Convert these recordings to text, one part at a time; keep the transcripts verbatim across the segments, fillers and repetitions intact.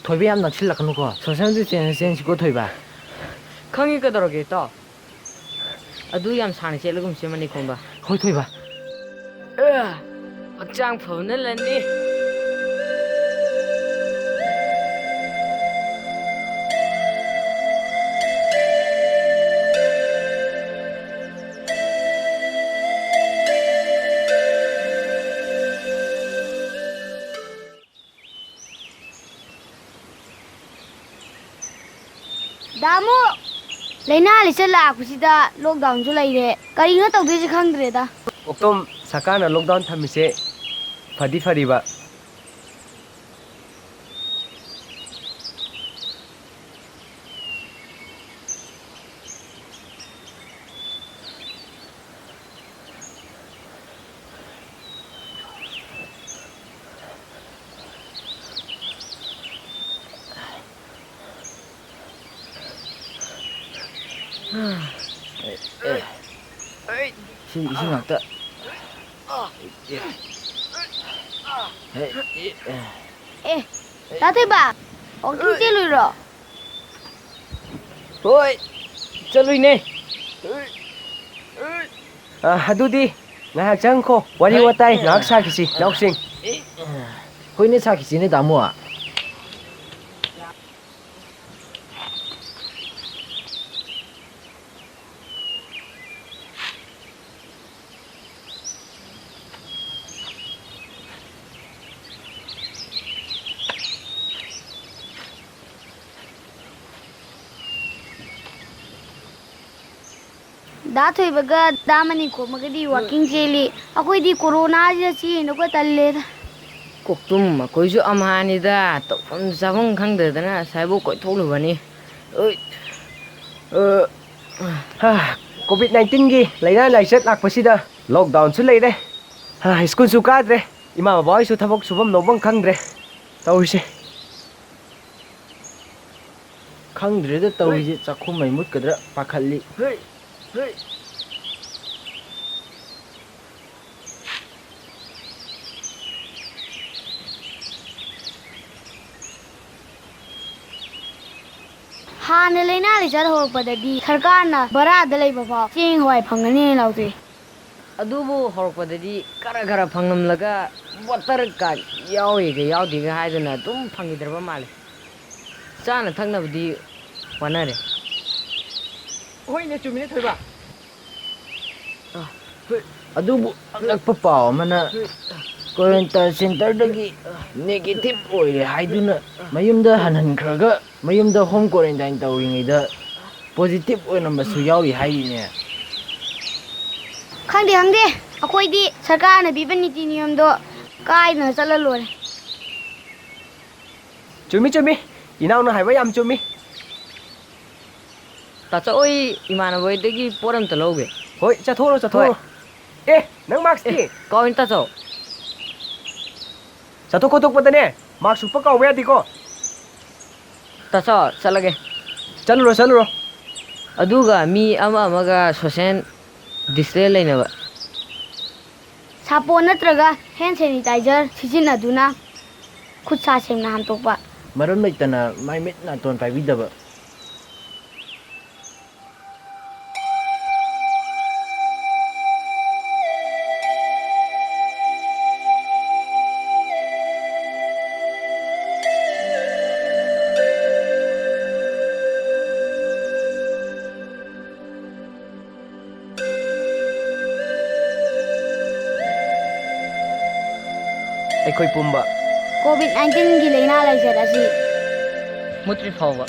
ꯊꯣꯏꯕ, ꯌꯥꯝ ꯅꯛꯁꯤꯜꯂꯛꯀꯅꯨꯀꯣ꯫ Social distancing ꯁꯤꯀꯣ, ꯊꯣꯏꯕ꯫ ꯈꯪꯉꯤ, ꯀꯩꯗꯧꯔꯒꯦ, ꯏꯇꯥꯎ? ꯑꯗꯨ ꯌꯥꯝ ꯁꯥꯡꯅ ꯆꯦꯜꯂꯒꯨꯝꯁꯦ, ꯃꯅꯤꯡ ꯈꯣꯡꯕ꯫ ꯍꯣꯏ, ꯊꯣꯏꯕ꯫ ꯑ, ꯍꯛꯆꯥꯡ ꯐꯕꯅ ꯂꯟꯅꯤ꯫ ꯗꯥꯃꯨ, ꯂꯥꯏꯅꯥ ꯂꯩꯆꯠ ꯂꯥꯛꯄꯁꯤꯗ lockdown ꯁꯨ ꯂꯩꯔꯦ꯫ ꯀꯔꯤꯅꯣ ꯇꯧꯗꯣꯏꯁꯦ ꯈꯪꯗ꯭ꯔꯦꯗ꯫ ꯀꯣꯛꯇꯣꯝ, ꯁꯔꯀꯥꯔꯅ lockdown ꯊꯝꯃꯤꯁꯦ ꯐꯗꯤ ꯐꯔꯤꯕ꯫ ꯑꯦ, ꯑꯦ꯫ ꯏꯁꯤꯡ, ꯏꯁꯤꯡ ꯉꯥꯛꯇ꯫ ꯑꯦ, ꯑꯦ꯫ ꯑꯦ, ꯇꯥ ꯊꯣꯏꯕ, walking ꯆꯦꯜꯂꯨꯏꯔꯣ? ꯍꯣꯏ, ꯆꯠꯂꯨꯏꯅꯦ꯫ ꯑ, ꯑꯗꯨꯗꯤ ꯉꯥꯏꯍꯥꯛ ꯆꯪꯈꯣ, ꯋꯥꯔꯤ ꯋꯥꯇꯥꯏ ꯉꯥꯏꯍꯥꯛ ꯁꯥꯈꯤꯁꯤ, ꯏꯅꯥꯎꯁꯤꯡ꯫ ꯍꯣꯏꯅꯦ, ꯁꯥꯈꯤꯁꯤꯅꯦ, ꯇꯥꯃꯣ꯫ ꯗꯥ ꯊꯣꯏꯕꯒ ꯗꯥ ꯃꯅꯤꯀꯣꯝꯒꯗꯤ walking ꯆꯦꯜꯂꯤ꯫ ꯑꯩꯈꯣꯏꯗꯤ corona ꯁꯤꯗ ꯆꯦꯟꯗꯧꯒ ꯇꯜꯂꯦꯗ꯫ ꯀꯣꯛꯇꯨꯝ, ꯑꯩꯈꯣꯏꯁꯨ ꯑꯝꯍꯥꯅꯤꯗ, ꯇꯧꯐꯝ ꯆꯥꯐꯝ ꯈꯪꯗꯗꯅ ꯑꯁꯥꯏꯕꯨ ꯀꯣꯏꯊꯣꯛꯂꯨꯕꯅꯤ꯫ ꯎꯏ, ꯑ, ꯍꯥ, COVID nineteen ꯒꯤ ꯂꯥꯏꯅꯥ ꯂꯥꯏꯆꯠ ꯂꯥꯛꯄꯁꯤꯗ lockdown ꯁꯨ ꯂꯩꯔꯦ꯫ ꯍꯥ, school ꯁꯨ ꯀꯥꯗ꯭ꯔꯦ꯫ ꯏꯃꯥ ꯕꯕꯥ ꯍꯣꯏꯁꯨ ꯊꯕꯛ ꯁꯨꯐꯝ ꯅꯣꯝꯐꯝ ꯈꯪꯗ꯭ꯔꯦ꯫ ꯇꯧꯔꯤꯁꯦ꯫ ꯈꯪꯗ꯭ꯔꯦꯗ ꯇꯧꯔꯤꯁꯦ, ꯆꯥꯛꯈꯨꯝ ꯃꯩ ꯃꯨꯠꯀꯗ꯭ꯔꯥ ꯄꯥꯈꯠꯂꯤ꯫ ꯍꯥꯟꯅ ꯂꯥꯏꯅꯥ ꯂꯩꯆꯠ ꯍꯧꯔꯛꯄꯗꯗꯤ ꯁꯔꯀꯥꯔꯅ ꯚꯔꯥꯗ ꯂꯩꯕ ꯐꯥꯎ ꯆꯦꯡ ꯍꯋꯥꯏ ꯐꯪꯒꯅꯤ ꯂꯥꯎꯊꯣꯛꯏ꯫ ꯑꯗꯨꯕꯨ ꯍꯧꯔꯛꯄꯗꯗꯤ ꯈꯔ ꯈꯔ ꯐꯪꯂꯝꯂꯒ ꯕꯣꯇꯔ ꯀꯥꯔꯗ ꯌꯥꯎꯏꯒ ꯌꯥꯎꯗꯦꯒ ꯍꯥꯏꯗꯨꯅ ꯑꯗꯨꯝ ꯐꯪꯈꯤꯗ꯭ꯔꯕ ꯃꯥꯜꯂꯦ꯫ ꯆꯥꯅ ꯊꯛꯅꯕꯗꯤ ꯋꯥꯅꯔꯦ꯫ ꯍꯣꯏꯅꯦ, ꯆꯨꯝꯃꯤꯅꯦ ꯊꯣꯏꯕ꯫ ꯑꯗꯨꯕꯨ ꯑꯉꯛꯄ ꯄꯥꯎ ꯑꯃꯅ, ꯀ꯭ꯋꯥꯔꯦꯟꯇꯥꯏꯟ ꯁꯦꯟꯇꯔꯗꯒꯤ ꯅꯦꯒꯦꯇꯤꯚ ꯑꯣꯏꯔꯦ ꯍꯥꯏꯗꯨꯅ ꯃꯌꯨꯝꯗ ꯍꯟꯍꯟꯈ꯭ꯔꯒ ꯃꯌꯨꯝꯗ ꯍꯣꯝ ꯀ꯭ꯋꯥꯔꯦꯟꯇꯥꯏꯟ ꯇꯧꯔꯤꯉꯩꯗ ꯄꯣꯖꯤꯇꯤꯚ ꯑꯣꯏꯔꯝꯕꯁꯨ ꯌꯥꯎꯔꯤ ꯍꯥꯏꯔꯤꯅꯦ꯫ ꯈꯪꯗꯦ, ꯈꯪꯗꯦ, ꯑꯩꯈꯣꯏꯗꯤ ꯁꯔꯀꯥꯔꯅ ꯄꯤꯕ ꯅꯤꯇꯤ ꯅꯤꯌꯣꯝꯗꯣ ꯀꯥꯏꯗꯅ ꯆꯠꯂ ꯂꯣꯏꯔꯦ꯫ ꯆꯨꯝꯃꯤ, ꯆꯨꯝꯃꯤ꯫ ꯏꯅꯥꯎꯅ ꯍꯥꯏꯕ ꯌꯥꯝ ꯆꯨꯝꯃꯤ꯫ ꯇꯥꯆꯧ, ꯑꯩ ꯏꯃꯥꯟꯅꯕ ꯍꯣꯏꯗꯒꯤ ꯄꯣꯠ ꯑꯝꯇ ꯂꯧꯒꯦ꯫ ꯍꯣꯏ, ꯆꯠꯊꯣꯛꯎꯔꯣ, ꯆꯠꯊꯣꯛꯎꯔꯣ꯫ ꯍꯣꯏ꯫ ꯑꯦ, ꯅꯪ ꯃꯥꯛꯁꯇꯤ? ꯑꯦ, ꯀꯥꯎꯏꯅꯦ ꯇꯥꯆꯧ꯫ ꯆꯠꯊꯣꯛ ꯈꯣꯠꯇꯣꯛꯄꯗꯅꯦ ꯃꯥꯛꯁ ꯎꯞꯄ ꯀꯥꯎꯕ ꯌꯥꯗꯦꯀꯣ꯫ ꯇꯥꯆꯧ, ꯆꯠꯂꯒꯦ꯫ ꯆꯠꯂꯨꯔꯣ, ꯆꯠꯂꯨꯔꯣ꯫ ꯑꯗꯨꯒ ꯃꯤ ꯑꯃ ꯑꯃꯒ ꯁꯣꯁꯦꯜ ꯗꯤꯁꯇꯦꯟꯁ ꯂꯩꯅꯕ꯫ ꯁꯥꯄꯣꯟ ꯅꯠꯇ꯭ꯔꯒ ꯍꯦꯟ ꯁꯦꯅꯤꯇꯥꯏꯖꯔ ꯁꯤꯖꯤꯟꯅꯗꯨꯅ ꯈꯨꯠ ꯁꯥ ꯁꯦꯡꯅ ꯍꯥꯝꯗꯣꯛꯄ꯫ ꯃꯔꯝ ꯂꯩꯇꯅ ꯃꯥꯏ ꯃꯤꯠ ꯅꯥꯇꯣꯟ ꯄꯥꯏꯕꯤꯗꯕ꯫ ꯑꯩꯈꯣꯏ ꯄꯨꯝꯕ ꯀꯣꯚꯤꯗ ꯅꯥꯏꯟꯇꯤꯟꯒꯤ ꯂꯥꯏꯅꯥ ꯂꯥꯏꯆꯠ ꯑꯁꯤ ꯃꯨꯠꯇ꯭ꯔꯤ ꯐꯥꯎꯕ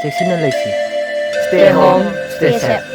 ꯆꯦꯛꯁꯤꯟꯅ ꯂꯩꯁꯤ꯫ Stay home, stay safe.